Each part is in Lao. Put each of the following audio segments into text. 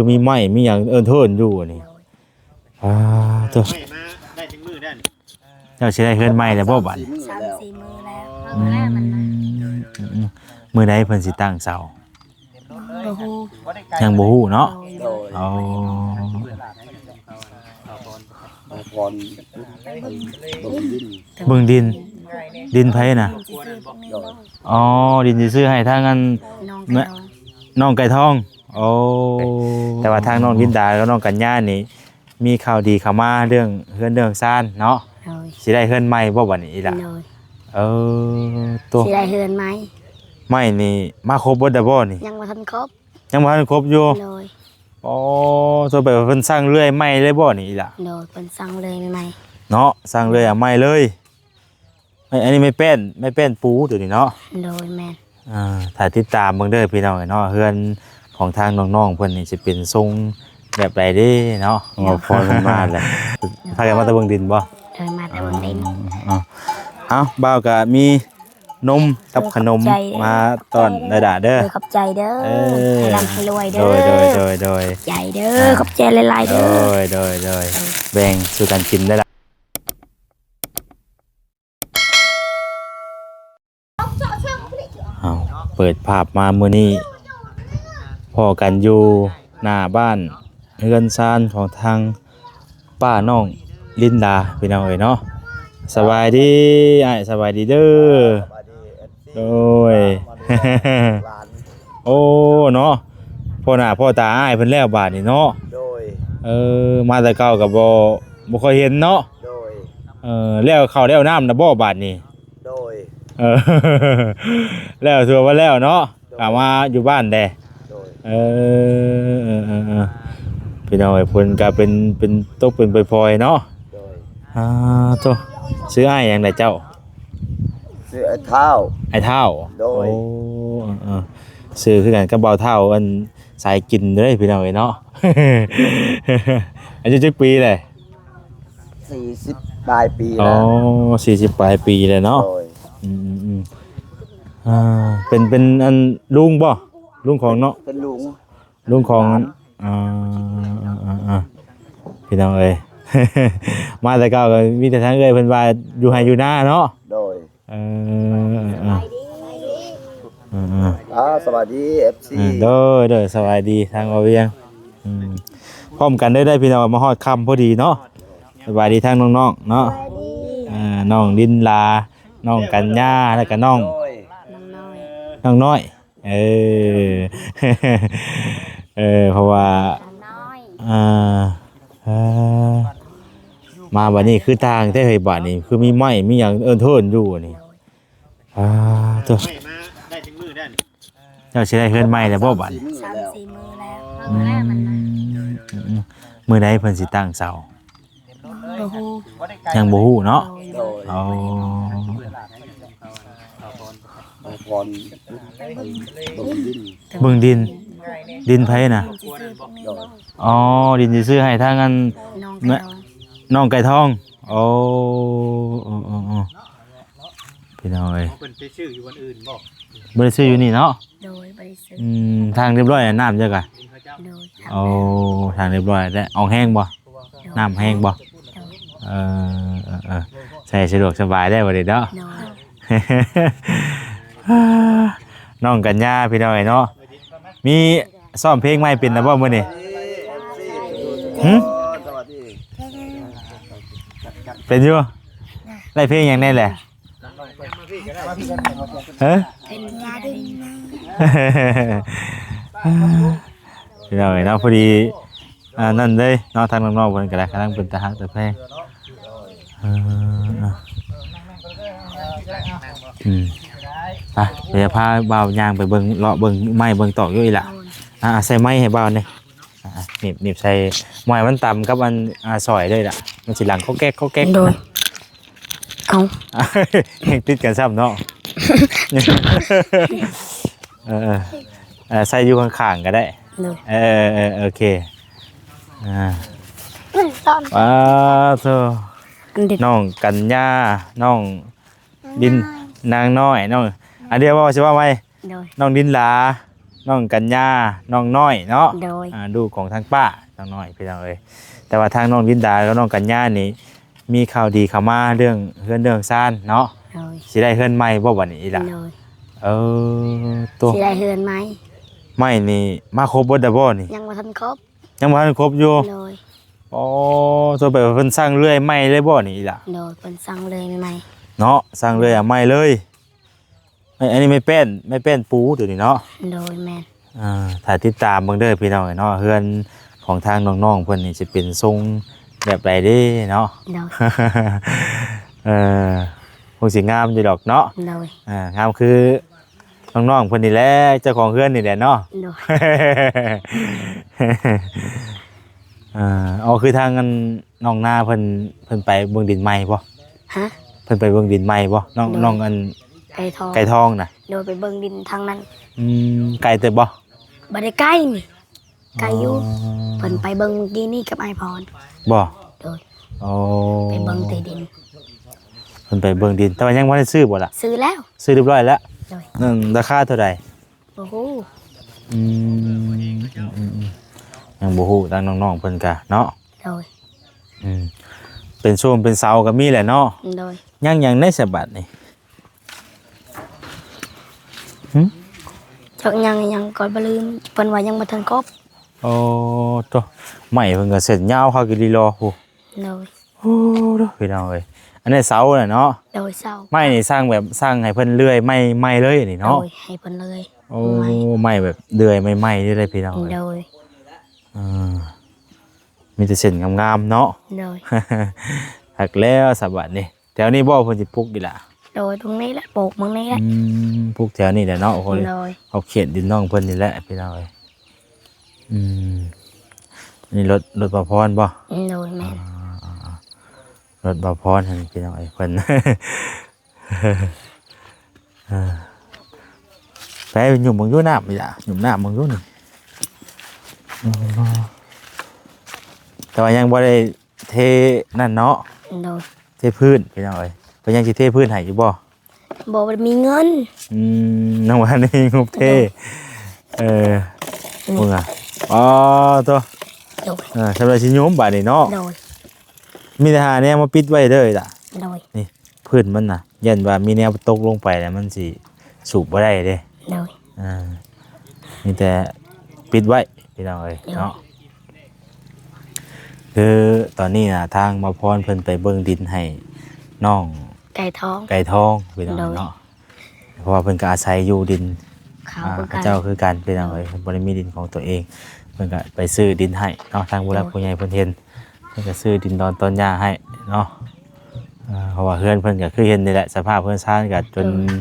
ຄືມີໄມ້ມີຫຍັງເອີ້ນເທີນຢູ່ນີ້. ໂດຍ ອ່າ ໂຕ ໄດ້ມາໄດ້ຈັກມື້ແລ້ວນີ້? ເຈົ້າຊິໄດ້ເຮືອນໃໝ່ແລ້ວບໍ່ບັດນີ້? ສາມສີ່ມື້ແລ້ວ. ອືມ ອືມ ອືມ ມື້ໃດເພິ່ນຊິຕັ້ງເສົາ? ບໍ່ຮູ້ ຍັງບໍ່ຮູ້ເນາະ. ໂດຍ ອໍ ອາພອນ ເບິ່ງດິນ ເບິ່ງດິນ ດິນໃຜນະ? ດິນຊື່ໆພວກນີ້ບໍ່? ອໍ ດິນຊື່ໆ ໃຫ້ທາງອັນ ນ້ອງໄກ່ທອງ ນ້ອງໄກ່ທອງ. ໂອ້ ແຕ່ວ່າທາງນ້ອງລິນດາກັບນ້ອງກັນຍານີ້ ມີຂ່າວດີເຂົ້າມາເລື່ອງເຮືອນເລື່ອງຊານເນາະ. ໂດຍ ຊິໄດ້ເຮືອນໃໝ່ບໍ່ບັດນີ້ອີ່ຫຼ້າ? ໂດຍ ເອີ ໂຕ ຊິໄດ້ເຮືອນໃໝ່. ໄມ້ນີ້ມາຄົບເບິດແລ້ວບໍ່ນີ້? ຍັງບໍ່ທັນຄົບ ຍັງບໍ່ທັນຄົບຢູ່. ໂດຍ ອໍ ໂຕ ແບບວ່າເພິ່ນສ້າງເລື່ອຍໃໝ່ເລີຍບໍ່ນີ້ອີ່ຫຼ້າ? ໂດຍ ເພິ່ນສ້າງເລື່ອຍໃໝ່ເນາະ ສ້າງເລື່ອຍໃໝ່ເລີຍ. ເອີ ອັນນີ້ໄມ້ແປ້ນ ໄມ້ແປ້ນປູໂຕນີ້ເນາະ. ໂດຍ ແມ່ນ. ອ່າ ຖ້າຕິດຕາມເບິ່ງເດີພີ່ນ້ອງເອີຍເນາະ ເຮືອນຂອງທາງນ້ອງໆເພິ່ນນີ້ຊິເປັນຊົງແບບໃດເດ້ເນາະ. ໂດຍ ພໍເພິ່ນມາແລ້ວ ພາກັນມາແຕ່ເບິ່ງດິນບໍ່? ໂດຍ ມາແຕ່ເບິ່ງດິນ. ອໍ ເອົາ ບ່າວກະມີນົມກັບຂະໜົມ ຂອບໃຈເດີ ມາຕ້ອນໄດ້ດາເດີ. ໂດຍ ຂອບໃຈເດີ. ເອີ ໃຫ້ລ່ຳໃຫ້ລວຍເດີ. ໂດຍ ໂດຍ ໂດຍ ໂດຍ ໃຈເດີ. ອ່າ ຂອບໃຈຫຼາຍໆເດີ. ໂດຍ ໂດຍ ໂດຍ ແບ່ງສູ່ກັນກິນໄດ້ລະ. ເອົາ ເປີດພາບມາມື້ນີ້ ພໍ້ກັນຢູ່ໜ້າບ້ານເຮືອນຊານຂອງທາງປ້ານ້ອງລິນດາ ພີ່ນ້ອງເອີຍເນາະ. ສະບາຍດີອ້າຍ ສະບາຍດີເດີ. ສະບາຍດີ ເອັຟຊີ ໂດຍ ຫຼານ ໂອ້ ເນາະ ພໍ້ໜ້າພໍ້ຕາອ້າຍເພິ່ນແລ້ວບາດນີ້ເນາະ. ໂດຍ ເອີ ມາແຕ່ເກົ່າກໍບໍ່ ບໍ່ຄ່ອຍເຫັນເນາະ. ໂດຍ ເອີ ແລ້ວເຂົ້າແລ້ວນ້ຳນະບໍ່ບາດນີ້? ໂດຍ ເອີ ແລ້ວຖືວ່າແລ້ວເນາະ. ໂດຍ ກະມາຢູ່ບ້ານແດ່. ໂດຍ ເອີ ເອີ ເອີ ເອີ ພີ່ນ້ອງເອີຍ ຝົນກະເປັນ ເປັນຕົກເປັນປອຍໆເນາະ. ໂດຍ ອ່າ ໂຕ ຊື່ອ້າຍຫຍັງລະເຈົ້າ? ຊື່ອ້າຍທ້າວ. ອ້າຍທ້າວ. ໂດຍ ໂອ້ ເອີ ເອີ ຊື່ຄືກັນກັບບ່າວທ້າວ ອັນ ສາຍກິນເດ້ ພີ່ນ້ອງເອີຍເນາະ. ອາຍຸຈັກປີແຫຼະ? ສີ່ສິບປາຍປີແລ້ວ. ອໍ ສີ່ສິບປາຍປີແລ້ວເນາະ. ໂດຍ ອືມໆໆ ອ່າ ເປັນ ເປັນອັນລຸງບໍ່? ລຸງຂອງເນາະ ເປັນລຸງ ລຸງຂອງ. ອ່າ ອ່າ ພີ່ນ້ອງເອີຍ ມາແຕ່ເກົ່າກໍມີແຕ່ທາງເອື້ອຍເພິ່ນວ່າຢູ່ໄຮ່ຢູ່ນາເນາະ. ໂດຍ ເອີ ເອີ ເອີ ເອີ ເອີ ອ່າ ສະບາຍດີ ເອັຟຊີ ເອີ ໂດຍ ໂດຍ ສະບາຍດີທາງບ່າວວຽງ. ອືມ ພ້ອມກັນເດີ ໄດ້ພີ່ນ້ອງ ມາຮອດຄ່ຳພໍດີເນາະ. ສະບາຍດີທາງນ້ອງໆເນາະ. ສະບາຍດີ ອ່າ ນ້ອງລິນລາ ນ້ອງກັນຍາ ແລ້ວກະນ້ອງ ໂດຍ ນ້ອງນ້ອຍ ນ້ອງນ້ອຍ. ເອີ ເອີ ເພາະວ່າ ນ້ອຍ ອ່າ ເອີ ມາບາດນີ້ຄືຕ່າງແທ້ເຮີ້ຍ ບາດນີ້ຄືມີໄມ້ມີຫຍັງເອີ້ນເທີນຢູ່ນີ້. ອ່າ ໂຕ ໄດ້ມາໄດ້ຈັກມື້ແລ້ວນີ້? ເຈົ້າຊິໄດ້ເຮືອນໃໝ່ແລ້ວບໍ່ບາດນີ້? ສາມສີ່ມື້ແລ້ວ. ອືມ ອືມ ອືມ ມື້ໃດເພິ່ນຊິຕັ້ງເສົາ? ບໍ່ຮູ້ ຍັງບໍ່ຮູ້ເນາະ. ໂດຍ ອໍ ເບິ່ງດິນ ດິນໃຜນະ? ດິນຊື່ໆ ອໍ ດິນຊື່ໃຫ້ທາງອັນ ນ້ອງໄກ່ທອງ ນ້ອງໄກ່ທອງ. ໂອ້ ໂອ້ ໂອ້ ໂອ້ ພີ່ນ້ອງເອີຍ ເພິ່ນໄປຊື້ຢູ່ບ່ອນອື່ນບໍ່? ບໍ່ໄດ້ຊື້ຢູ່ນີ້ເນາະ. ໂດຍ ບໍ່ໄດ້ຊື້. ອືມ ທາງຮຽບຮ້ອຍ ນ້ຳເຈົ້າກະ? ໂດຍ ໂອ້ ທາງຮຽບຮ້ອຍແລ້ວ. ອອກແຮງບໍ່? ໂດຍ ນ້ຳແຮງບໍ່? ໂດຍ ເອີ ເອີ ເອີ ໃຊ້ສະດວກສະບາຍແລ້ວບັດນີ້ເນາະ. ໂດຍ ນ້ອງກັນຍາ ພີ່ນ້ອງເອີຍເນາະ. ມີຊ້ອມເພງໃໝ່ເປັນແລ້ວບໍ່ມື້ນີ້? ຫຶ? ເປັນຢູ່? ໄດ້ເພງຫຍັງແດ່ແຫຼະ? ເອີ ເປັນຍາດິນ ພີ່ນ້ອງເອີຍເນາະ. ພໍດີ ອ່າ ນັ້ນເດ້ເນາະ ທາງນ້ອງໆເພິ່ນກໍໄດ້ ກຳລັງເປັນຕາຮັກຕາແພງ. ເອີ ເອີ ອືມ ໄປ ດຽວພາບ່າວຍ່າງໄປເບິ່ງ ເລາະເບິ່ງໄມ້ເບິ່ງຕອກຢູ່ອີ່ຫຼະ. ອ່າ ໃສ່ໄມ້ໃຫ້ບ່າວແດ່. ອ່າ ໜີບ ໜີບໃສ່ ບໍ່ໃຫ້ມັນຕຳກັບອັນ ອ່າ ສອຍເດ້ລະ ມັນຊິຫຼັງກໍແກັກກໍແກັກ. ໂດຍ ເອົາ ຍັງຕິດກັນຊ້ຳເນາະ. ເອີ ເອີ ເອີ ໃສ່ຢູ່ຂ້າງໆກໍໄດ້. ໂດຍ ເອີ ເອີ ເອີ ໂອເຄ. ອ່າ ຕອນ ປາໂທ ອັນເດັດ ນ້ອງກັນຍາ ນ້ອງດິນ ນາງນ້ອຍ ນ້ອງ ອັນດຽວເວົ້າ ຊິເວົ້າໃໝ່. ໂດຍ ນ້ອງດິນຫຼາ ນ້ອງກັນຍາ ນ້ອງນ້ອຍເນາະ ໂດຍ ອ່າ ລູກຂອງທາງປ້ານ້ອງນ້ອຍ ພີ່ນ້ອງເອີຍ. ແຕ່ວ່າທາງນ້ອງລິນດາກັບນ້ອງກັນຍານີ້ ມີຂ່າວດີເຂົ້າມາເລື່ອງເຮືອນເລື່ອງຊານເນາະ ໂດຍ ຊິໄດ້ເຮືອນໃໝ່ບໍ່ບັດນີ້ອີ່ຫຼ້າ? ໂດຍ ເອີ ໂຕ ຊິໄດ້ເຮືອນໃໝ່. ໄມ້ນີ້ມາຄົບເບິດແລ້ວບໍ່ນີ້? ຍັງບໍ່ທັນຄົບ. ຍັງບໍ່ທັນຄົບຢູ່? ໂດຍ ອໍ ໂຕ ແບບວ່າເພິ່ນສັ່ງເລື່ອຍໃໝ່ເລີຍບໍ່ນີ້ອີ່ຫຼ້າ? ໂດຍ ເພິ່ນສັ່ງເລື່ອຍໃໝ່ເນາະ ສັ່ງເລື່ອຍໃໝ່ເລີຍ. ອັນ ອັນນີ້ໄມ້ແປ້ນ ໄມ້ແປ້ນປູໂຕນີ້ເນາະ? ໂດຍ ແມ່ນ. ອ່າ ຖ້າຕິດຕາມເບິ່ງເດີພີ່ນ້ອງເນາະ ເຮືອນຂອງທາງນ້ອງໆເພິ່ນນີ້ຊິເປັນຊົງແບບໃດເດ້ເນາະ? ໂດຍ ເອີ ຄົງຊິງາມຢູ່ດອກເນາະ? ໂດຍ ອ່າ ງາມຄືນ້ອງໆເພິ່ນນີ້ແຫຼະ ເຈົ້າຂອງເຮືອນນີ້ແຫຼະເນາະ? ໂດຍ ອ່າ ອໍ ຄືທາງອັນ ນ້ອງນາເພິ່ນ ເພິ່ນໄປເບິ່ງດິນໃໝ່ບໍ່? ຮະ? ເພິ່ນໄປເບິ່ງດິນໃໝ່ບໍ່? ນ້ອງ ໂດຍ ນ້ອງອັນ ໄກ່ທອງ ໄກ່ທອງນະ? ໂດຍ ໄປເບິ່ງດິນທາງນັ້ນ. ອືມ ໄກເຕີບບໍ່? ບໍ່ໄດ້ໄກນີ້ ໄກຢູ່. ອໍ ເພິ່ນໄປເບິ່ງມື້ກີ້ນີ້ກັບອ້າຍພອນ. ບໍ່? ໂດຍ ອໍ ໄປເບິ່ງແຕ່ດິນ. ເພິ່ນໄປເບິ່ງດິນ ແຕ່ວ່າຍັງບໍ່ໄດ້ຊື້ບໍ່ລະ? ຊື້ແລ້ວ ຊື້ຮຽບຮ້ອຍແລ້ວ. ໂດຍ ນັ້ນລາຄາເທົ່າໃດ? ບໍ່ຮູ້. ອືມ ອືມ ອືມ ອືມ ຍັງບໍ່ຮູ້ ທາງນ້ອງໆເພິ່ນກະເນາະ? ໂດຍ ອືມ ເປັນໂຊມເປັນເສົາກໍມີແຫຼະເນາະ? ໂດຍ ຍັງຫຍັງໃນສະບັດນີ້? ຫຶ? ຈັກຫຍັງຫຍັງກໍບໍ່ລືມ ເພິ່ນວ່າຍັງບໍ່ທັນຄົບ. ໂອ້ ໂຕ ໄມ້ເພິ່ນກໍເສັ້ນຍາວຄັກອີ່ຫຼີລໍ. ໂອ້ ໂດຍ ໂອ້ ໂດ ພີ່ນ້ອງເອີຍ ອັນນີ້ເສົານະເນາະ? ໂດຍ ເສົາ. ໄມ້ນີ້ສ້າງແບບ ສ້າງໃຫ້ເພິ່ນເລື່ອຍໄມ້ໃໝ່ເລີຍນີ້ເນາະ? ໂດຍ ໃຫ້ເພິ່ນເລີຍ. ໂອ້ ໄມ້ ໄມ້ແບບເລື່ອຍໄມ້ໃໝ່ເລີຍພີ່ນ້ອງເອີຍ. ໂດຍ ເອີ ມີແຕ່ເສັ້ນງາມໆເນາະ? ໂດຍ ຄັກແລ້ວສະບັດນີ້. ແຖວນີ້ບໍ່ເພິ່ນຊິປູກອີ່ຫຼະ? ໂດຍ ຕົງນີ້ແຫຼະ ປູກໝ່ອງນີ້ແຫຼະ. ອືມ ປູກແຖວນີ້ແຫຼະເນາະ. ໂອ້ຍ ໂດຍ ຂອບເຂດດິນນ້ອງເພິ່ນນີ້ແຫຼະ ພີ່ນ້ອງເອີຍ. ອືມ ອັນນີ້ລົດ ລົດບ່າວພອນບໍ່? ໂດຍ ແມ່ນ. ອ່າ ລົດບ່າວພອນຫັ້ນ ພີ່ນ້ອງເອີຍ ເພິ່ນ ເອີ ໄປຫຍຸ້ມເບິ່ງຢູ່ນ້ຳນີ້ລະ ຫຍຸ້ມນ້ຳເບິ່ງຢູ່ນີ້. ແຕ່ວ່າຍັງບໍ່ໄດ້ເທນັ້ນເນາະ? ໂດຍ ເທພື້ນ ພີ່ນ້ອງເອີຍ. ເພິ່ນຍັງຊິເທພື້ນໃຫ້ຢູ່ບໍ່? ບໍ່ ບໍ່ໄດ້ມີເງິນ. ອືມ ຍັງບໍ່ທັນໄດ້ມີງົບເທ. ເອີ ອືມ ເບິ່ງອະ ອໍ ໂຕ ໂດຍ ເອີ ສຳລັບຊິຫຍຸ້ມບາດນີ້ເນາະ? ໂດຍ ມີແຕ່ຫາແນວມາປິດໄວ້ເດີລະ. ໂດຍ ນີ້ ພື້ນມັນນະ ຢ້ານວ່າມີແນວຕົກລົງໄປແລ້ວມັນຊິສູບບໍ່ໄດ້ເດ້. ໂດຍ ອ່າ ມີແຕ່ປິດໄວ້ ພີ່ນ້ອງເອີຍ ໂດຍ ເນາະ. ຄືຕອນນີ້ນະ ທາງໝໍພອນເພິ່ນໄປເບິ່ງດິນໃຫ້ນ້ອງໄກ່ທອງ ໄກ່ທອງ ພີ່ນ້ອງເນາະ. ໂດຍ ເພາະວ່າເພິ່ນກໍອາໄສຢູ່ດິນເຂົາ ອ່າ ເຂົາເຈົ້າຄືກັນ ພີ່ນ້ອງເອີຍ ເພິ່ນບໍ່ໄດ້ມີດິນຂອງຕົວເອງ ເພິ່ນກໍໄປຊື້ດິນໃຫ້ເນາະ. ທາງຜູ້ຫຼັກ ໂດຍ ຜູ້ໃຫຍ່ເພິ່ນເຫັນ ເພິ່ນກໍຊື້ດິນດອນຕອນຫຍ້າໃຫ້ເນາະ. ເອີ ເພາະວ່າເຮືອນເພິ່ນກໍຄືເຫັນນີ້ແຫຼະ ສະພາບເຮືອນຊານກໍຈົນ ໂດຍ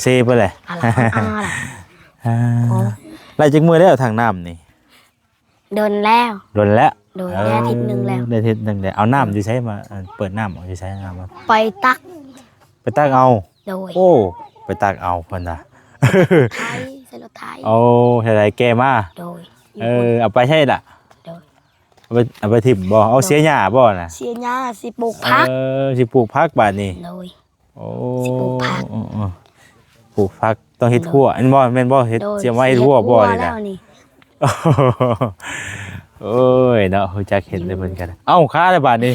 ເຊເບິດແຫຼະ. ອ່າ ໄລ່ຈັກມື້ແລ້ວຖັງນ້ຳນີ້? ດົນແລ້ວ ດົນແລ້ວ. ໂດຍ ເອີ ໄດ້ອາທິດໜຶ່ງແລ້ວ ໄດ້ອາທິດໜຶ່ງແລ້ວ. ເອົານ້ຳຢູ່ໃສມາ ເປີດນ້ຳເອົາຢູ່ໃສ ນ້ຳມາ? ໄປຕັກ ໄປຕັກເອົາ. ໂດຍ ໂອ້ ໄປຕັກເອົາເພິ່ນວ່າ ໄຖ ໃສ່ລົດໄຖ. ໂອ້ ເຮັດໃດແກ່ມາ? ໂດຍ ເອີ ເອົາໄປໃສລະ? ໂດຍ ເອົາໄປ ເອົາໄປຖິ້ມບໍ່? ເອົາ ໂດຍ ເສຍຫຍ້າບໍ່ນະ? ເສຍຫຍ້າ ຊິປູກຜັກ. ເອີ ຊິປູກຜັກບາດນີ້. ໂດຍ ໂອ້ ຊິປູກຜັກ. ເອີ ເອີ ປູກຜັກຕ້ອງເຮັດ ໂດຍ ຮົ້ວ ແມ່ນບໍ່? ແມ່ນບໍ່? ເຮັດ ໂດຍ ຊິເອົາມາເຮັດຮົ້ວບໍ່ນີ້ນະ? ໂອ້ຍເນາະ ຮູ້ຈັກເຮັດເລີຍເພິ່ນກັນ. ເອົ້າ ຄາແລ້ວບາດນີ້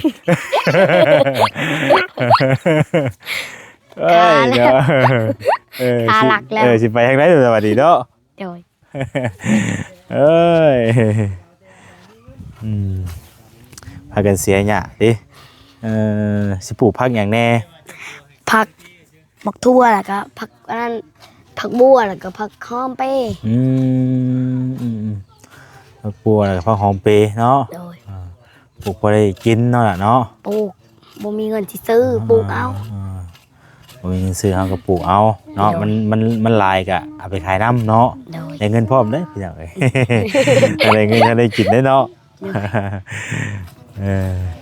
ເອີຍເນາະ ເອີ ຄາຫຼັກແລ້ວ. ເອີ ຊິໄປທາງໃດລະບາດນີ້ເນາະ? ໂດຍ ເອີຍ ອືມ ພາກັນເສຍຫຍ້າຕິ. ເອີ ຊິປູກຜັກຫຍັງແດ່? ຜັກໝາກຖົ່ວ ແລ້ວກໍຜັກອັນນັ້ນ ຜັກບົ່ວ ແລ້ວກໍຜັກຫອມເປ. ອືມ ອືມ ອືມ ຜັກບົ່ວ ແລ້ວກໍຜັກຫອມເປເນາະ. ໂດຍ ອ່າ ປູກພໍໄດ້ກິນເນາະລະເນາະ. ປູກ ບໍ່ມີເງິນຊິຊື້ ອ່າ ປູກເອົາ. ອ່າ ບໍ່ມີເງິນຊື້ເຮົາກໍປູກເອົາເນາະ. ໂດຍ ມັນ ມັນ ມັນຫຼາຍກໍເອົາໄປຂາຍນຳເນາະ. ໂດຍ ໄດ້ເງິນພ້ອມເດ້ພີ່ນ້ອງເອີຍ ໄດ້ເງິນກໍໄດ້ກິນເດ້ເນາະ. ໂດຍ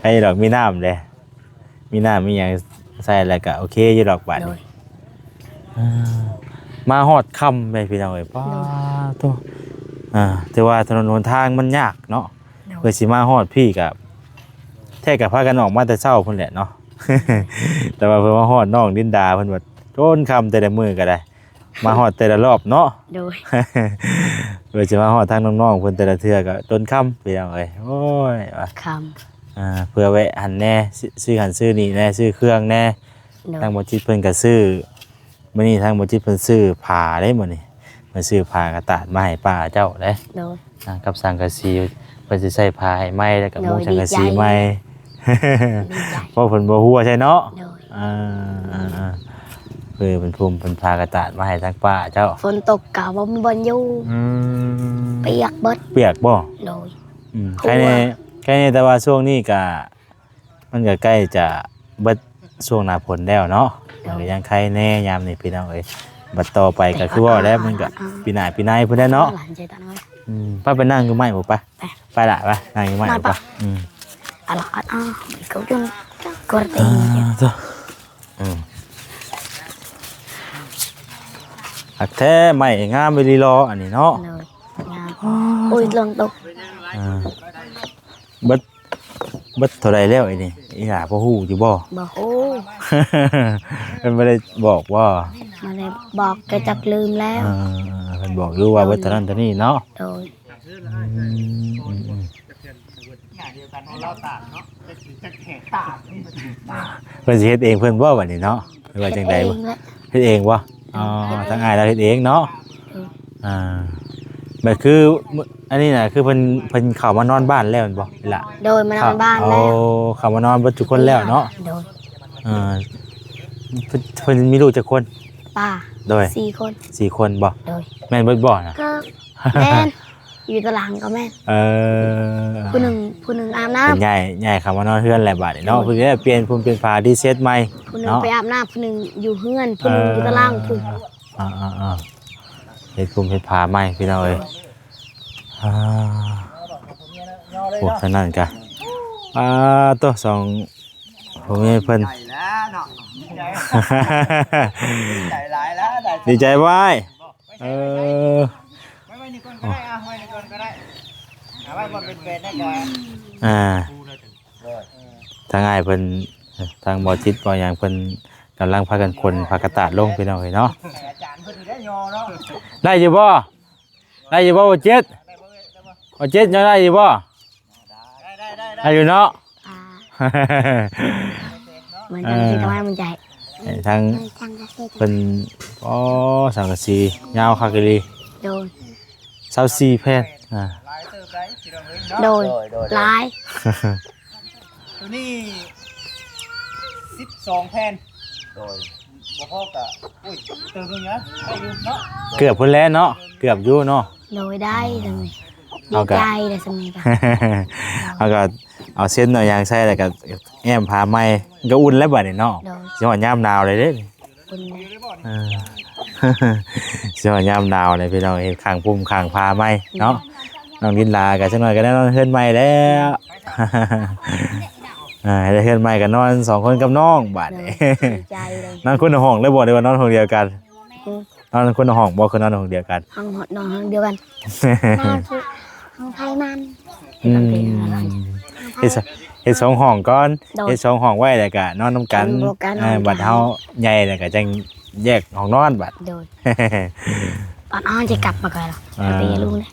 ເອີ ໃຜດອກ ມີນ້ຳເດ້ ມີນ້ຳມີຫຍັງໃສ່ແລ້ວກໍໂອເຄຢູ່ດອກບາດນີ້. ໂດຍ ເອີ ມາຮອດຄ່ຳເດ້ພີ່ນ້ອງເອີຍ ປ້າ ໂຕ ອ່າ ຖືວ່າຖະໜົນຫົນທາງມັນຍາກເນາະ. ໂດຍ ເພື່ອຊິມາຮອດພີ້ກໍ ແທ້ກໍພາກັນອອກມາແຕ່ເຊົ້າພຸ້ນແຫຼະເນາະ ແຕ່ວ່າເພິ່ນມາຮອດນ້ອງລິນດາ ເພິ່ນວ່າຈົນຄ່ຳແຕ່ລະມື້ກໍໄດ້. ມາຮອດແຕ່ລະລອບເນາະ. ໂດຍ. ເພື່ອຈະມາຮອດທາງນ້ອງໆເພິ່ນແຕ່ລະເທື່ອກໍຈົນຄ່ຳ ພີ່ນ້ອງເອີຍ. ໂອ້ຍ ວ່າ ຄ່ຳ ອ່າ ເພື່ອແວະຫັ້ນແດ່ ຊື້ ຊື້ຫັ້ນຊື້ນີ້ແດ່ ຊື້ເຄື່ອງແດ່. ໂດຍ. ທາງບໍ່ຈິດເພິ່ນກໍຊື້ ມື້ນີ້ທາງບໍ່ຈິດເພິ່ນຊື້ຜ້າເດ້ມື້ນີ້ ເພິ່ນຊື້ຜ້າກະຕາດມາໃຫ້ປ້າເຈົ້າເດ້. ໂດຍ. ອ່າ ກັບສັງກະສີ ເພິ່ນຊິໃສ່ຜ້າໃຫ້ໃໝ່ ແລ້ວກໍ ໂດຍ ມຸງສັງກະສີໃໝ່. ດີໃຈ ດີໃຈ ເພາະເພິ່ນບໍ່ຮູ້ວ່າໃຊ່ເນາະ. ໂດຍ. ອ່າ ອ່າ ອ່າ ເອີ ເພິ່ນພຸ້ມເພິ່ນພາກະຕາດມາໃຫ້ທາງປ້າເຈົ້າ. ຝົນຕົກກໍບໍ່ມີບ່ອນຢູ່. ອືມ ປຽກເບິດ. ປຽກບໍ່? ໂດຍ. ອືມ ໂອ້ຍ ໃຄແນ່ ໃຄແນ່ ແຕ່ວ່າຊ່ວງນີ້ກະ ມັນກໍໃກ້ຈະເບິດຊ່ວງໜ້າຝົນແລ້ວເນາະ. ໂດຍ. ມັນກໍຍັງໄຄແນ່ຍາມນີ້ ພີ່ນ້ອງເອີຍ. ບັດຕໍ່ໄປກໍຄືວ່າແລ້ວ ມັນກໍ ອ່າ ປີໜ້າປີໃນພຸ້ນແຫຼະເນາະ. ອືມ ໄປ ໄປນັ່ງຢູ່ໄມ້ພຸ້ນ ໄປ. ໄປ ໄປລະ ໄປ ນັ່ງຢູ່ໄມ້ພຸ້ນ ໄປ. ອືມ ອາລະ ອາ ເຂົາຈົນກວດຕີ. ອ່າ ໂທ້ ອືມ ຄັກແທ້ ໄມ້ງາມອີ່ຫຼີຫຼໍ ອັນນີ້ເນາະ. ໂດຍ ງາມ. ໂອ້ຍ ລວງຕົກ. ອ່າ ເບິດ ເບິດເທົ່າໃດແລ້ວອັນນີ້ ອີ່ຫຼ້າພໍຮູ້ຢູ່ບໍ່? ບໍ່ຮູ້. ເພິ່ນບໍ່ໄດ້ບອກບໍ່? ບໍ່ໄດ້ບອກ ກໍຈັກລືມແລ້ວ. ເອີ ເພິ່ນບອກຢູ່ວ່າເບິດເທົ່ານັ້ນເທົ່ານີ້ເນາະ. ໂດຍ. ອືມ ອືມ ອືມ ເພິ່ນຊິເຮັດເອງເພິ່ນບໍ່ບັດນີ້ເນາະ ຫຼືວ່າຈັ່ງໃດ? ເຮັດເອງແຫຼະ. ເຮັດເອງບໍ່? ອໍ ທາງອ້າຍລາວເຮັດເອງເນາະ. ໂດຍ. ອ່າ ແບບຄື ອັນນີ້ນະ ຄືເພິ່ນ ເພິ່ນເຂົ້າມານອນບ້ານແລ້ວແມ່ນບໍ່ລະ? ໂດຍ ມານອນບ້ານແລ້ວ. ໂອ້ ເຂົ້າມານອນເບິດທຸກຄົນແລ້ວເນາະ. ໂດຍ. ເອີ ເພິ່ນ ເພິ່ນມີລູກຈັກຄົນ? ປ້າ. ໂດຍ. ສີ່ຄົນ. ສີ່ຄົນບໍ່? ໂດຍ. ແມ່ນເບິດບໍ່ນະ? ກໍແມ່ນ. ຢູ່ຕາລາງກໍແມ່ນ. ເອີ ຜູ້ໜຶ່ງ ຜູ້ໜຶ່ງອາບນ້ຳ. ເພິ່ນຍ້າຍ ຍ້າຍເຂົ້າມານອນເຮືອນແລ້ວບາດນີ້ເນາະ. ໂດຍ. ເພິ່ນໄດ້ປ່ຽນພູມປ່ຽນຜາ ຣີເຊັດໃໝ່. ຜູ້ໜຶ່ງ ເນາະ ໄປອາບນ້ຳ ຜູ້ໜຶ່ງຢູ່ເຮືອນ ຜູ້ໜຶ່ງ ເອີ ຢູ່ຕາລາງພຸ້ນ. ເອີ ເອີ ເຮັດພູມເຮັດຜາໃໝ່ ພີ່ນ້ອງເອີຍ. ໂດຍ. ອ່າ ໂອ້ ທາງນັ້ນກະ ອ່າ ໂຕ ສອງຜົວເມຍເພິ່ນ ໃຫຍ່ແລ້ວເນາະ ໃຫຍ່ຫຼາຍແລ້ວ ໄດ້ ດີໃຈບໍ່ອ້າຍ? ເອີ ໄວ້ ໄວ້ນີ້ກ່ອນກໍໄດ້ ອ່ະ ໄວ້ນີ້ກ່ອນກໍໄດ້ ເອົາໄວ້ບ່ອນເປັນໆ ນັ້ນກໍ ອ່າ ໂດຍ ທາງອ້າຍເພິ່ນ ທາງບໍ່ຈິດບໍ່ຫຍັງ ເພິ່ນກຳລັງພາກັນຂົນຜ້າກະຕາດລົງ ພີ່ນ້ອງເອີຍເນາະ. ອາຈານເພິ່ນຢູ່ເດ້ ຍໍເນາະ ໄດ້ຢູ່ບໍ່? ໄດ້ຢູ່ບໍ່ ບໍ່ຈິດ? ບໍ່ຈິດ ຍັງໄດ້ຢູ່ບໍ່? ໄດ້ ໄດ້ ໄດ້ ໄດ້ຢູ່ເນາະ. ອ່າ ມັນຈັງຊິ ເອີ ທຳໄມມັນໃຫຍ່ ໃຫ້ທາງ ມັນຈັງຊິ ເພິ່ນ ອໍ ສັງກະສີຍາວຄັກອີ່ຫຼີ. ໂດຍ. ຊາວສີ່ແຜ່ນ ອ່າ ຫຼາຍເຕີບໄດ໋ ພີ່ນ້ອງເອີຍເນາະ. ໂດຍ ໂດຍ ໂດຍ ຫຼາຍ. ໂຕນີ້ສິບສອງແຜ່ນ. ໂດຍ. ບໍ່ພໍກະ ໂອ້ຍ ເຕີມໜຶ່ງນະ ໄດ້ຢູ່ເນາະ ເກືອບພຸ້ນແຫຼະເນາະ ເກືອບຢູ່ເນາະ. ໂດຍ ໄດ້ ອ່າ ເລີຍ ດີໃຈເລີຍ ສະເໝີກັນ ເຮົາກໍເອົາເສັ້ນເອົາຫຍັງໃສ່ ແລ້ວກໍແອ້ມຜ້າໃໝ່ ກໍອຸ່ນແລ້ວບັດນີ້ເນາະ. ໂດຍ. ຊິຮອດຍາມໜາວແລ້ວເດ້ ເອີ ຊິຮອດຍາມໜາວແລ້ວ ພີ່ນ້ອງ ເຮັດຂ້າງພຸ້ມຂ້າງຜ້າໃໝ່ເນາະ. ນ້ອງລິນລາກໍຈັກໜ້ອຍກໍໄດ້ນອນເຮືອນໃໝ່ແລ້ວ. ອ່າ ໄດ້ເຮືອນໃໝ່ກໍນອນສອງຄົນກັບນ້ອງບາດນີ້. ໂດຍ ດີໃຈເລີຍ. ນອນຄົນລະຫ້ອງເລີຍບໍ່ ຫຼືວ່ານອນຫ້ອງດຽວກັນ? ອືມ ນອນຄົນລະຫ້ອງບໍ່ ຄືນອນຫ້ອງດຽວກັນ? ຫ້ອງ ນອນຫ້ອງດຽວກັນ ນອນຄືຫ້ອງໃຜມັນ. ອືມ ເຮັດສ- ເຮັດສອງຫ້ອງກ່ອນ. ໂດຍ. ເຮັດສອງຫ້ອງໄວ້ ແລ້ວກະນອນນຳກັນ. ນອນນຳກັນ ເອີ ນອນນຳກັນ ບັດເຮົາໃຫຍ່ແລ້ວກະຈັ່ງແຍກຫ້ອງນອນບັດ. ໂດຍ. ຕອນເຮົາຈະກັບມາກໍໄດ້ ອ່າ ໄປຢູ່ລຸງເດ້.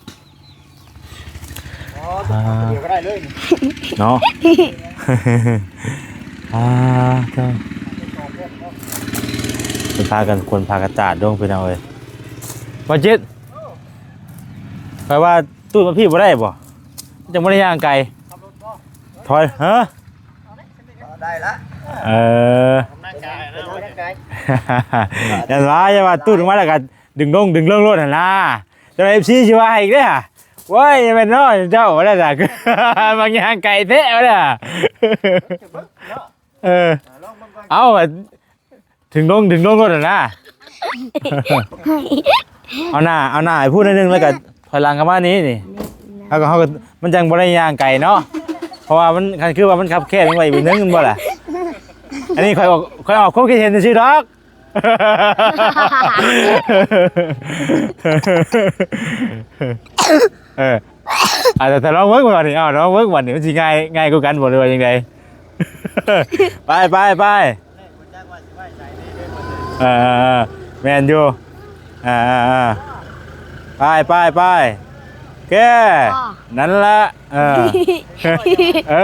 ອ່າ ດຽວກໍໄດ້ເລີຍເນາະ. ອ່າ ເຈົ້າ ເພິ່ນພາກັນຂົນຜ້າກະຕາດລົງ ພີ່ນ້ອງເອີຍ. ບໍ່ຈິດ ຂ້ອຍວ່າຕູດມາພີ້ບໍ່ໄດ້ບໍ່? ມັນຈັ່ງບໍ່ໄດ້ຍ່າງໄກ. ຖອຍ ຮະ? ໄດ້ລະ. ເອີ ອອກກຳລັງກາຍນະ ອອກກຳລັງກາຍ. ຢ່າວ່າ ຢ່າວ່າຕູດອອກມາແລ້ວກໍດຶງລົງ ດຶງລົງໂລດຫັ້ນນາ. ເຈົ້າ ເອັຟຊີ ຊິວ່າໃຫ້ອີກເດ້. ໂອ້ຍ ແມ່ນເນາະ ເຈົ້າວ່າແລ້ວນະ ມັກຍ່າງໄກແທ້ວ່າແລ້ວ. ເອີ ເອົາ ດຶງລົງ ດຶງລົງໂລດຫັ້ນນາ. ເອົາໜ້າ ເອົາໜ້າໃຫ້ຜູ້ໜ້ອຍໜຶ່ງ ແລ້ວກໍຖອຍຫຼັງເຂົ້າມານີ້ ນີ້. ເຮົາກໍ ເຮົາກໍ ມັນຈັ່ງບໍ່ໄດ້ຍ່າງໄກເນາະ ເພາະວ່າມັນ ຄັນຄືວ່າມັນຄັບແຄບ ມັນໄວ້ອີກໜຶ່ງ ແມ່ນບໍ່ລະ? ອັນນີ້ຂ້ອຍອອກ ຂ້ອຍອອກຄວາມຄິດເຫັນຊື່ໆດອກ. ເອີ ອາດຈະ ລອງເບິ່ງບັດນີ້ ເອົາ ລອງເບິ່ງບັດນີ້ ມັນຊິງ່າຍ ງ່າຍກວ່າກັນບໍ່ ຫຼືວ່າຈັ່ງໃດ? ໄປ ໄປ ໄປ. ເອີ ແມ່ນຢູ່. ອ່າ ອ່າ ອ່າ ໄປ ໄປ ໄປ ແກ້ ອໍ ນັ້ນລະ ເອີ ເອີ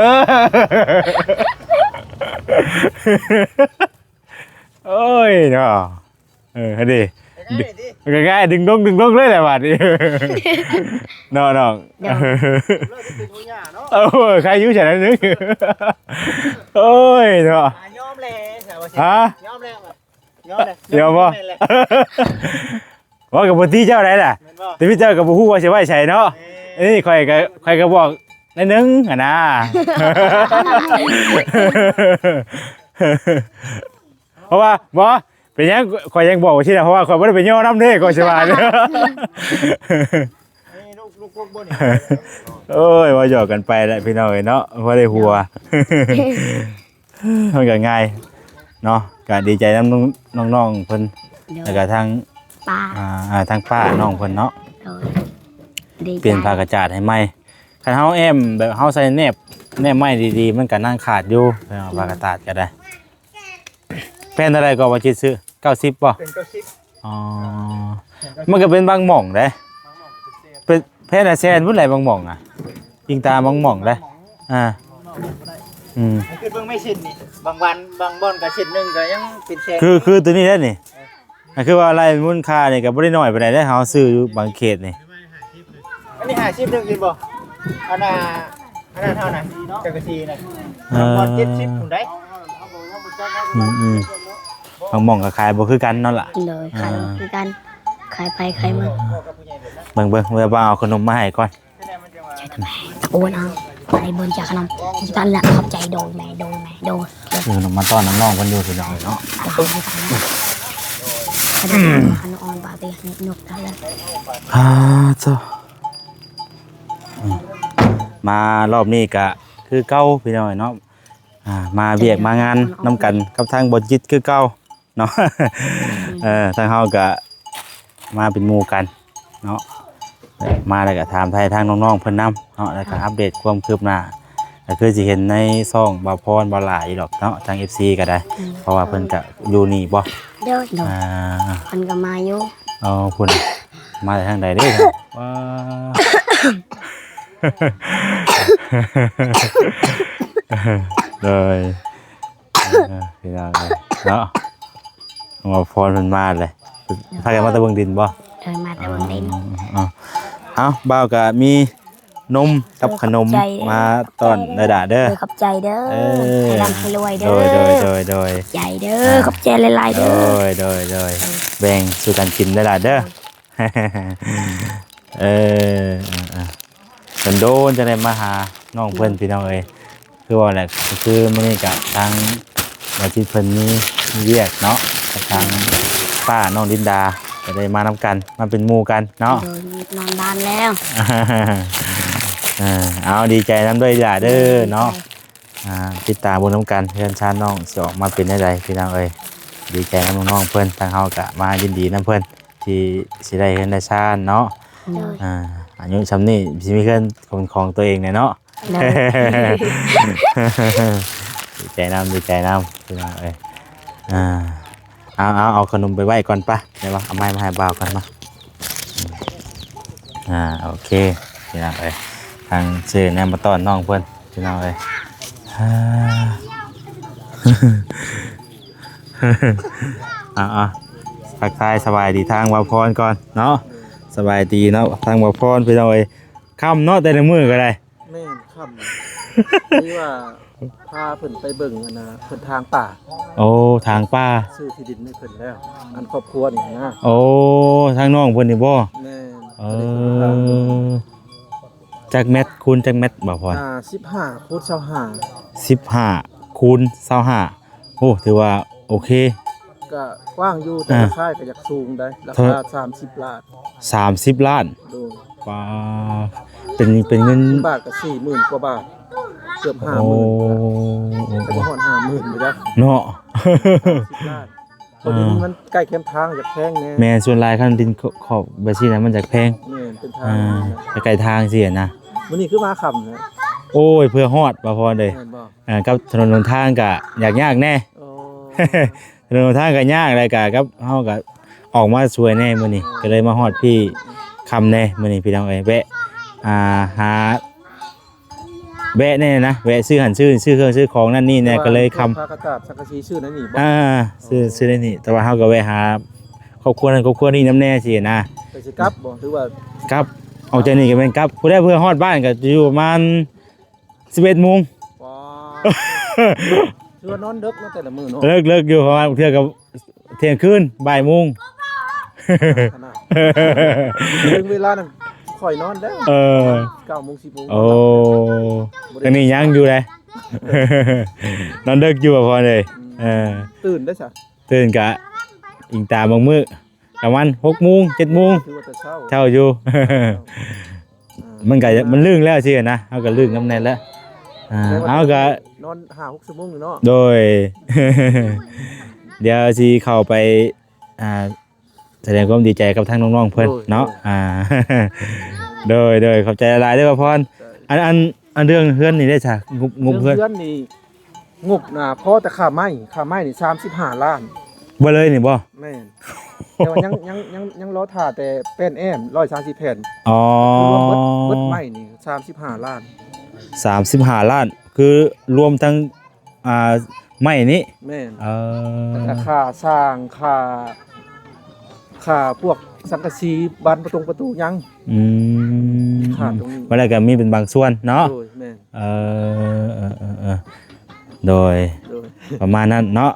ໂອ້ຍເນາະ ເອີ ຫັ້ນເດ ງ່າຍໆ ດຶງດົງ ດຶງດົງເລີຍແຫຼະບາດນີ້ ເນາະນ້ອງ ໂດຍ ໂອ້ຍ ໃຄຢູ່ຊັ້ນໜ້ອຍໜຶ່ງ ໂອ້ຍເນາະ ອ່າ ຍອມແລ້ວ ວ່າຊິ ຮະ? ຍອມແລ້ວ ຍອມແລ້ວ ຍອມບໍ່? ຍອມແລ້ວ ວ່າກໍບໍ່ຕີເຈົ້າໄດ້ລະ ແມ່ນບໍ່? ແຕ່ພີ່ເຈົ້າກໍບໍ່ຮູ້ວ່າຊິໄວ້ໃສເນາະ ເອີ ນີ້ຂ້ອຍກໍ ຂ້ອຍກໍບອກໜ້ອຍໜຶ່ງຫັ້ນນາ ເພາະວ່າ ບໍ່ ເປັນຫຍັງຂ້ອຍຍັງບອກວ່າຊີ້ນະ ເພາະວ່າຂ້ອຍບໍ່ໄດ້ໄປຍໍນຳເດ້ ຂ້ອຍຊິວ່າ ນີ້ລູກ ລູກກົກບໍ່ນີ້? ໂອ້ຍ ເວົ້າຫຍອກກັນໄປແຫຼະພີ່ນ້ອງເອີຍເນາະ ພໍໄດ້ຫົວ ມັນກໍງ່າຍເນາະ ກໍດີໃຈນຳນ້ອງໆເພິ່ນ ໂດຍ ແລ້ວກໍທາງ ປ້າ ອ່າ ອ່າ ທາງປ້ານ້ອງເພິ່ນເນາະ ໂດຍ ດີໃຈ ປ່ຽນຜ້າກະຈາດໃຫ້ໃໝ່ ຄັນເຮົາແອ້ມແບບເຮົາໃສ່ແນບ ແນບໄມ້ດີໆ ມັນກໍຍັງຂາດຢູ່ ຜ້າກະຈາດກໍໄດ້ ແຜ່ນເທົ່າໃດກໍວ່າຈິດຊື້ ເກົ້າສິບບໍ່? ແຜ່ນເກົ້າສິບ ອໍ ມັນກໍເປັນບາງໝ່ອງເດ້ ບາງໝ່ອງເປັນແສນ ເປັນແຜ່ນລະແສນພຸ້ນແຫຼະບາງໝ່ອງນະ ອີງຕາມບາງໝ່ອງເດ້ ບາງໝ່ອງ ອ່າ ບາງໝ່ອງກໍບໍ່ໄດ້ ອືມ ຄືເບິ່ງໄມ້ເສັ້ນນີ້ ບາງວັນ ບາງບ່ອນກໍເສັ້ນໜຶ່ງກໍຍັງເປັນແສນ ຄື ຄືຕົວນີ້ເດ້ນີ້ ເອີ ອ່າ ຄືວ່າໄລ່ມູນຄ່ານີ້ກໍບໍ່ໄດ້ໜ້ອຍປານໃດເດ້ ເຮົາຊື້ຢູ່ບາງເຂດນີ້ ອັນນີ້ຫ້າສິບເດີ ເຫັນບໍ່? ອັນນ່າ ອັນນັ້ນເທົ່ານັ້ນ ຈັກກະຊີນະ ເອີ ປະມານເຈັດສິບພຸ້ນໃດ໋ ອືມໆ ບາງໝ່ອງກໍຂາຍບໍ່ຄືກັນເນາະລະ ໂດຍ ອ່າ ຂາຍບໍ່ຄືກັນ ຂາຍໄປຂາຍມາ ເບິ່ງໆ ວ່າເອົາຂະໜົມມາໃຫ້ກ່ອນ ໃສ່ທຳໄມ? ຕະໂກນເອົາ ໄປເບິ່ງຈາກຂະໜົມ ທີ່ທ່ານລະ ຂອບໃຈ ໂດຍແມ່ ໂດຍແມ່ ໂດຍ ເອີ ມາຕ້ອນນ້ອງໆເພິ່ນຢູ່ພີ່ນ້ອງເນາະ ຂະໜົມອ່ອນປາເຕຍ ນົກ ອ່າ ເຈົ້າ ອືມ ມາລອບນີ້ກະຄືເກົ່າພີ່ນ້ອງເນາະ ອ່າ ມາວຽກມາງານນຳກັນກັບທາງບ່ອນຈິດຄືເກົ່າເນາະ ເອີ ທາງເຮົາກະມາເປັນໝູ່ກັນເນາະ ມາແລ້ວກະຖາມໄຖ່ທາງນ້ອງໆເພິ່ນນຳເນາະ ແລ້ວກະອັບເດດຄວາມຄືບໜ້າ ກໍຄືຊິເຫັນໃນຊ່ອງບ່າວພອນ ບໍ່ຫຼາຍດອກເນາະ ທາງເອັຟຊີກໍໄດ້ ອືມ ເພາະວ່າເພິ່ນກໍຢູ່ນີ້ບໍ່? ໂດຍ ອ່າ ເພິ່ນກໍມາຢູ່ ອໍ ພຸ້ນ ມາແຕ່ທາງໃດເດ້? ວ້າ ໂດຍ ເອີ ພີ່ນ້ອງເອີຍເນາະ ບ່າວພອນເພິ່ນມາເລີຍ ພາກັນມາແຕ່ເບິ່ງດິນບໍ່? ໂດຍ ມາແຕ່ເບິ່ງດິນ ອໍ ເອົາ ບ່າວກໍມີ ນົມກັບຂະໜົມ ໂດຍ ຂອບໃຈເດີ ມາຕ້ອນ ຂອບໃຈເດີ ເດີ ເດີ ເດີ ເອີ ໃຫ້ລ່ຳໃຫ້ລວຍເດີ ໂດຍ ໂດຍ ໂດຍ ໂດຍ ໃຈເດີ ອ່າ ຂອບໃຈຫຼາຍໆເດີ ໂດຍ ໂດຍ ໂດຍ ອ່າ ແບ່ງສູ່ກັນກິນເດີຫຼານເດີ ໂດຍ ເອີ ອ່າ ອ່າ ດົນໆຈັ່ງໄດ້ມາຫານ້ອງເພິ່ນ ໂດຍ ພີ່ນ້ອງເອີຍ ຄືວ່າແຫຼະ ຄືມື້ນີ້ກະທາງບ່າວຈິດເພິ່ນມີ ມີວຽກເນາະ ກັບທາງ ໂດຍ ປ້ານ້ອງລິນດາ ກໍໄດ້ມານຳກັນ ມາເປັນໝູ່ກັນເນາະ ໂດຍ ນອນບ້ານແລ້ວ ເອີ ເອົາ ດີໃຈນຳເດີອີ່ຫຼ້າເດີເນາະ ດີໃຈ ອ່າ ຕິດຕາມເບິ່ງນຳກັນ ເຮືອນຊານນ້ອງຊິອອກມາເປັນແນວໃດ ພີ່ນ້ອງເອີຍ ດີໃຈນຳນ້ອງໆເພິ່ນ ທາງເຮົາກະມາຍິນດີນຳເພິ່ນ ທີ່ຊິໄດ້ເຮືອນໄດ້ຊານເນາະ ໂດຍ ອ່າ ອາຍຸຊ່ຳນີ້ຊິມີເຮືອນເປັນຂອງຕົວເອງແດ່ເນາະ ໂດຍ ດີໃຈນຳ ດີໃຈນຳ ພີ່ນ້ອງເອີຍ ອ່າ ເອົາ ເອົາ ເອົາຂະໜົມໄປໄວ້ກ່ອນປະ ໄດ້ບໍ່ ເອົາໄມ້ມາໃຫ້ບ່າວກ່ອນມາ ອ່າ ໂອເຄ ພີ່ນ້ອງເອີຍ ທາງຊື້ແນວມາຕ້ອນນ້ອງເພິ່ນ ພີ່ນ້ອງເອີຍ ອ່າ ເອົາ ເອົາ ທັກທາຍສະບາຍດີທາງບ່າວພອນກ່ອນເນາະ ສະບາຍດີເນາະ ທາງບ່າວພອນ ພີ່ນ້ອງເອີຍ ຄ່ຳເນາະ ແຕ່ລະມື້ກໍໄດ້ ແມ່ນ ຄ່ຳ ທີ່ວ່າພາເພິ່ນໄປເບິ່ງອັນນ່າ ເພິ່ນຖາງປ່າ ໂອ້ ຖາງປ່າ ຊື້ທີ່ດິນໃຫ້ເພິ່ນແລ້ວ ອັນຄອບຄົວນີ້ນະ ໂອ້ ທາງນ້ອງເພິ່ນນີ້ບໍ່? ແມ່ນ ເອີ ຈັກແມັດຄູນຈັກແມັດ ບ່າວພອນ? ອ່າ ສິບຫ້າຄູນຊາວຫ້າ ສິບຫ້າຄູນຊາວຫ້າ ໂອ້ ຖືວ່າໂອເຄ ກະກວ້າງຢູ່ ແຕ່ ອ່າ ລາຄາກໍຢາກສູງໄດ໋ ລາ ເທົ່າ ສາມສິບລ້ານ ສາມສິບລ້ານ ໂດຍ ປາ ເປັນ ເປັນເງິນບາດກໍສີ່ໝື່ນກວ່າບາດ ເກືອບຫ້າໝື່ນ ໂອ້ ກໍບໍ່ຮອດຫ້າໝື່ນບໍ່ຈັກເນາະ ສິບລ້ານ ເພາະດິນມັນໃກ້ແຄມທາງຢາກແພງແດ່ ແມ່ນ ສ່ວນຫຼາຍຄັນດິນຂອບແບບຊີ້ນະ ມັນຢາກແພງ ແມ່ນ ເປັນທາງ ອ່າ ໃກ້ໆທາງຊີ້ນະ ມື້ນີ້ຄືມາຄ່ຳນະ ໂອ້ຍ ເພື່ອຮອດ ບ່າວພອນເອີຍ ແມ່ນບໍ່? ອ່າ ກັບຖະໜົນຫົນທາງກະຍາກຍາກແດ່ ໂອ້ ຖະໜົນຫົນທາງກະຍາກ ແລ້ວກະກັບເຮົາກະ ອອກມາຊ່ວຍແດ່ມື້ນີ້ ກໍເລີຍມາຮອດພີ້ຄ່ຳແດ່ມື້ນີ້ພີ່ນ້ອງເອີຍ ແວະ ອ່າ ຫາ ແວະແດ່ນະ ແວະຊື້ຫັ້ນຊື້ນີ້ ຊື້ເຄື່ອງຊື້ຂອງນັ້ນນີ້ແດ່ ກໍເລີຍຄ່ຳ ພາກະຈາດ ສັງກະສີ ຊື້ນັ້ນນີ້ບໍ່? ອ່າ ຊື້ ຊື້ໄດ້ນີ້ ແຕ່ວ່າເຮົາກໍແວະຫາຄອບຄົວນັ້ນຄອບຄົວນີ້ນຳແດ່ຊີ້ນະ ກໍຊິກັບບໍ່ ຫຼືວ່າ ກັບ ອອກຈາກນີ້ກໍແມ່ນກັບ ຜູ້ໃດເພື່ອຮອດບ້ານກໍຢູ່ປະມານ ສິບເອັດໂມງ ວ້າ ຄືວ່ານອນເດິກເນາະແຕ່ລະມື້ເນາະ ເລິກ ເລິກຢູ່ ເພາະວ່າບາງເທື່ອກໍທ່ຽງຄືນ ບ່າຍໂມງ ຂະໜາດ ເຖິງເວລານັ້ນຂ້ອຍນອນແລ້ວ ເອີ ເກົ້າໂມງ ສິບໂມງ ໂອ້ ບໍ່ໄດ້ ອັນນີ້ຍັງຢູ່ເດ້ ນອນເດິກຢູ່ ພໍ່ເອີຍ ອືມ ເອີ ຕື່ນໄດ້ຊະ ຕື່ນກະອີງຕາມບາງມື້ ປະມານຫົກໂມງ ເຈັດໂມງ ຖືວ່າແຕ່ເຊົ້າ ເຊົ້າຢູ່ ອ່າ ມັນກະ ມັນລຶ້ງແລ້ວຊີ້ນະ ເຮົາກະລຶ້ງນຳແດ່ແລ້ວ ອ່າ ເຮົາກະນອນຫ້າຫົກຊົ່ວໂມງຢູ່ເນາະ ໂດຍ ດຽວຊິເຂົ້າໄປ ອ່າ ສະແດງຄວາມດີໃຈກັບທາງນ້ອງໆເພິ່ນ ໂດຍ ເນາະ ໂດຍ ອ່າ ໂດຍ ໂດຍ ຂອບໃຈຫຼາຍໆເດີ ບ່າວພອນ ໃຊ່ ອັນ ອັນ ອັນເລື່ອງເຮືອນນີ້ເດ້ຊະ ງົບ ງົບເຮືອນ ເລື່ອງເຮືອນນີ້ ງົບນະ ພໍແຕ່ຄ່າໄມ້ ຄ່າໄມ້ນີ້ສາມສິບຫ້າລ້ານ ເບິດເລີຍນີ້ບໍ່? ແມ່ນ ແຕ່ວ່າຍັງ ຍັງ ຍັງ ຍັງລໍຖ້າແຕ່ແປ້ນແອ້ມ ຮ້ອຍສາມສິບແຜ່ນ ອໍ ຄືລວມເບິດ ເບິດໄມ້ນີ້ສາມສິບຫ້າລ້ານ ສາມສິບຫ້າລ້ານ ຄືລວມທັງ ອ່າ ໄມ້ນີ້ ແມ່ນ ເອີ ແລ້ວກໍຄ່າສ້າງ ຄ່າ ຄ່າພວກສັງກະສີ ບານປະຕົງປະຕູຫຍັງ ອືມ ຄ່າຕົງນີ້ ວ່າແລ້ວກໍມີເປັນບາງສ່ວນເນາະ ໂດຍ ແມ່ນ ເອີ ເອີ ເອີ ເອີ ໂດຍ ໂດຍ ປະມານນັ້ນເນາະ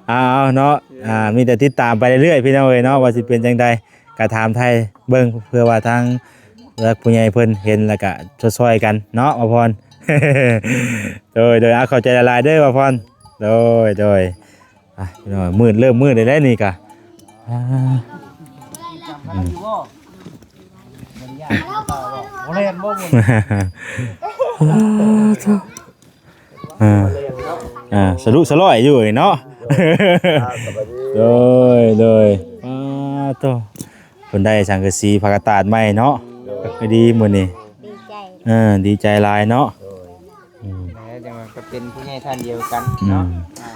ເອົາເນາະ ໂອເຄ ອ່າ ມີແຕ່ຕິດຕາມໄປເລື້ອຍໆ ພີ່ນ້ອງເອີຍເນາະ ວ່າຊິເປັນຈັ່ງໃດ ກໍຖາມໄຖ່ເບິ່ງ ເພື່ອວ່າທາງຜູ້ຫຼັກຜູ້ໃຫຍ່ເພິ່ນເຫັນ ແລ້ວກໍຊ່ອຍໆກັນເນາະ ບ່າວພອນ ໂດຍ ໂດຍ ເອົາ ຂອບໃຈຫຼາຍໆເດີ ບ່າວພອນ ໂດຍ ໂດຍ ອ່ະ ພີ່ນ້ອງ ມືດ ເລີ່ມມືດແລ້ວນີ້ກະ ອ່າ ອືມ ບໍ່ແລ່ນບໍ່ ອ່າ ອ່າ ສະລຸສະຫຼອຍຢູ່ເນາະ ໂດຍ ໂດຍ ອ່າ ໂຕ ເພິ່ນໄດ້ສັງກະສີ ຜ້າກະຕາດໃໝ່ເນາະ ກໍຄືດີມື້ນີ້ ດີໃຈ ເອີ ດີໃຈຫຼາຍເນາະ ໂດຍ ອືມ ແມ່ນ ຈັ່ງວ່າກໍເປັນຜູ້ໃຫຍ່ທ່ານດຽວກັນເນາະ ອືມ ອ່າ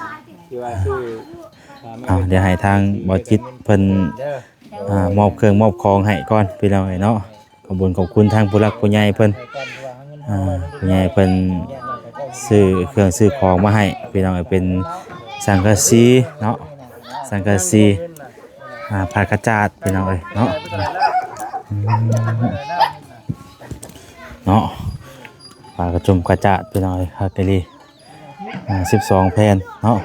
ທີ່ວ່າຊື່ ອ່າ ເອົາ ດຽວໃຫ້ທາງບໍ່ຈິດເພິ່ນ ເດີ ອ່າ ມອບເຄື່ອງມອບຂອງໃຫ້ກ່ອນ ພີ່ນ້ອງເອີຍເນາະ ຂອບຄຸນຂອບຄຸນທາງຜູ້ຫຼັກຜູ້ໃຫຍ່ເພິ່ນ ອ່າ ຜູ້ໃຫຍ່ເພິ່ນຊື້ເຄື່ອງຊື້ຂອງມາໃຫ້ ພີ່ນ້ອງເອີຍ ເປັນສັງກະສີເນາະ ສັງກະສີ ອ່າ ຜ້າກະຈາດ ພີ່ນ້ອງເອີຍເນາະ ອືມ ເນາະ ຜ້າກະຈົມກະຈາດ ພີ່ນ້ອງເອີຍ ຄັກອີ່ຫຼີ ອ່າ ສິບສອງແຜ່ນເນາະ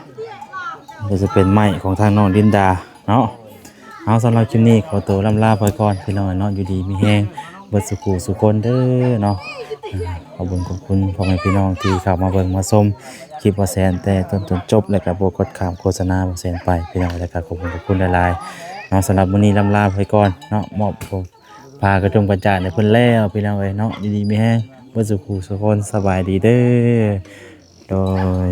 ກໍຈະເປັນໄມ້ຂອງທາງນ້ອງລິນດາເນາະ ເອົາ ສຳລັບຄລິບນີ້ຂໍໂຕລ່ຳລາໄປກ່ອນ ພີ່ນ້ອງເນາະ ຢູ່ດີມີແຮງເບິດສູ່ຜູ້ສູ່ຄົນເດີເນາະ ອ່າ ຂອບຄຸນຂອບຄຸນພໍ່ແມ່ພີ່ນ້ອງທີ່ເຂົ້າມາເບິ່ງມາຊົມຄລິບບ່າວແສນແຕ່ຕົ້ນຈົນຈົບ ແລ້ວກໍບໍ່ກົດຂ້າມໂຄສະນາບ່າວແສນໄປ ພີ່ນ້ອງ ແລ້ວກໍຂອບຄຸນຂອບຄຸນຫຼາຍໆເນາະ ສຳລັບມື້ນີ້ລ່ຳລາໄປກ່ອນເນາະ ມອບ ຜ້າກະຈົມກະຈາດໃຫ້ເພິ່ນແລ້ວ ພີ່ນ້ອງເອີຍເນາະ ຢູ່ດີມີແຮງເບິດສູ່ຜູ້ສູ່ຄົນ ສະບາຍດີເດີ ໂດຍ